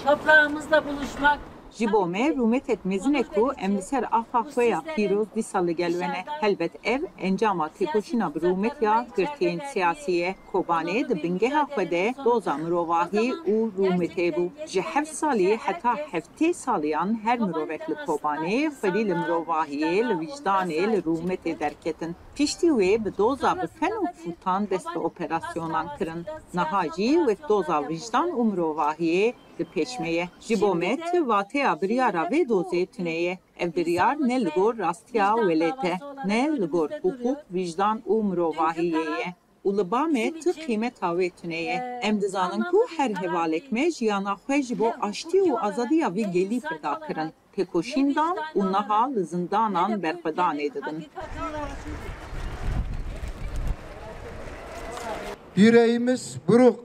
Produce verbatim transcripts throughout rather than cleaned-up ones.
Toprağımızda buluşmak Ji bo me rûmetek mezin e ku em li ser axa xwe ya pîroz dîsa li gel we ne. Helbet ev encama têkoşîna bi rûmet ya girtiyên siyasî ye. Kobanê di bingeha xwe de doza mirovahî û rûmetê bû. Ji heft salî heta heftê saliyan her mirovek li Kobanê xwedî li mirovahiyê, li wijdanê, li rûmetê derketin. Piştî wê bi doza bi fen û fûtan dest bi operasyonan kirin. Niha jî wek doza wijdan û mirovahiyê di pêş me ye. Ji bo me ti vateya biryara vê dozê tune ye. Ev biryar ne li gor rastiya welêt e, ne li gor hiqûq, wijdan û mirovahiyê ye. Û li ba me ti qîmeta wê tune ye. Em dizanin ku her hevalek me jiyana xwe ji bo aştî û azadiya vî gelî feda kirin. Têkoşîn dan û niha li zindanan berxwedanê didin. Yüreğimiz buruk.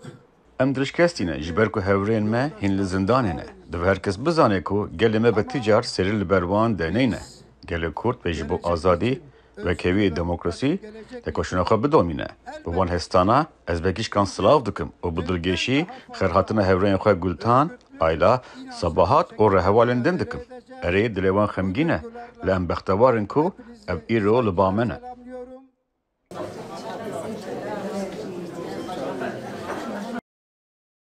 Em dirişkestî ne, ji ber ku hevrêyên me hîn li zindanê ne. Divê her kes bizane ku gelê me bi ti car serî li ber wan de neyne. Gelê Kurd pê ji bo azadî, wekheviyê, demokrasî, têkoşîna xwe bidomîne. Bi van hestana ez be gişkan silav dikim û bi dilgêşî xêrhatina hevrêyên xwe Gultan, Ayla, Sabahat û rêhevalên din dikim. Erê, dilê wan xemgîn e, lê em bextewar in ku ev îro li ba me ne.